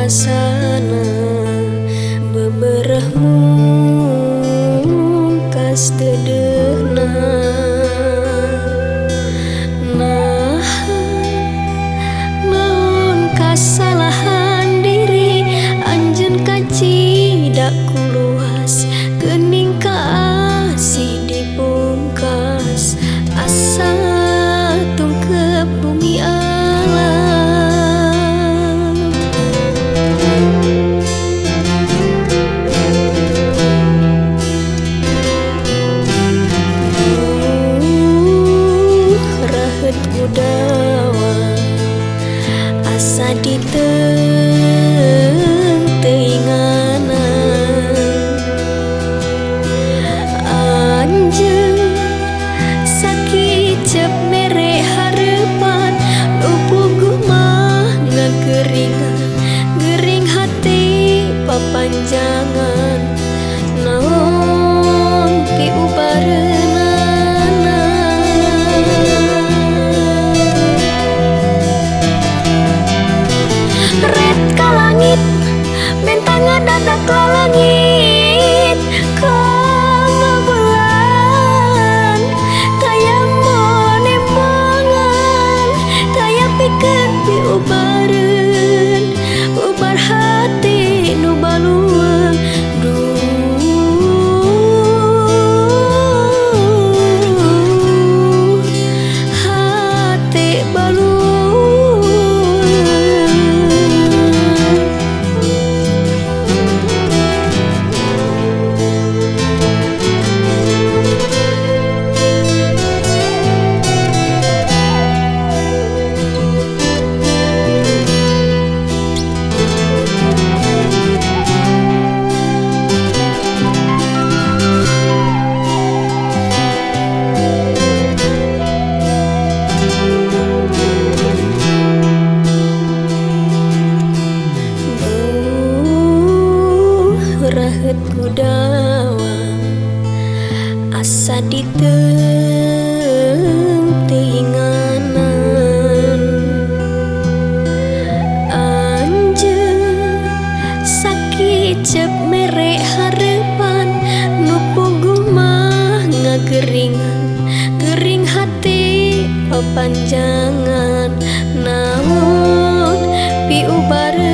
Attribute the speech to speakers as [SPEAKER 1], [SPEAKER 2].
[SPEAKER 1] rasana bebereh mungkas deudeuhna. Nah, naon kasalahan diri anjeun kacida ku luas geuning kaasih dipungkas asa tungkep bumi alam. Raheut kudawa asa diteung-teuinganan anjeun sakicep mere harepan nu puguh mah ngageringan gering hati papanjangan naon piubareunana. Ret ka langit bentang ngadadak lalangit kamabulan taya monembangan taya pikeun piubareun ubar hati nu balueung duh hate balueung. Raheut kudawa asa diteung-teuinganan anjeun sakicep mere harepan nu puguh mah ngageringan gering hati papanjangan naon piubareun.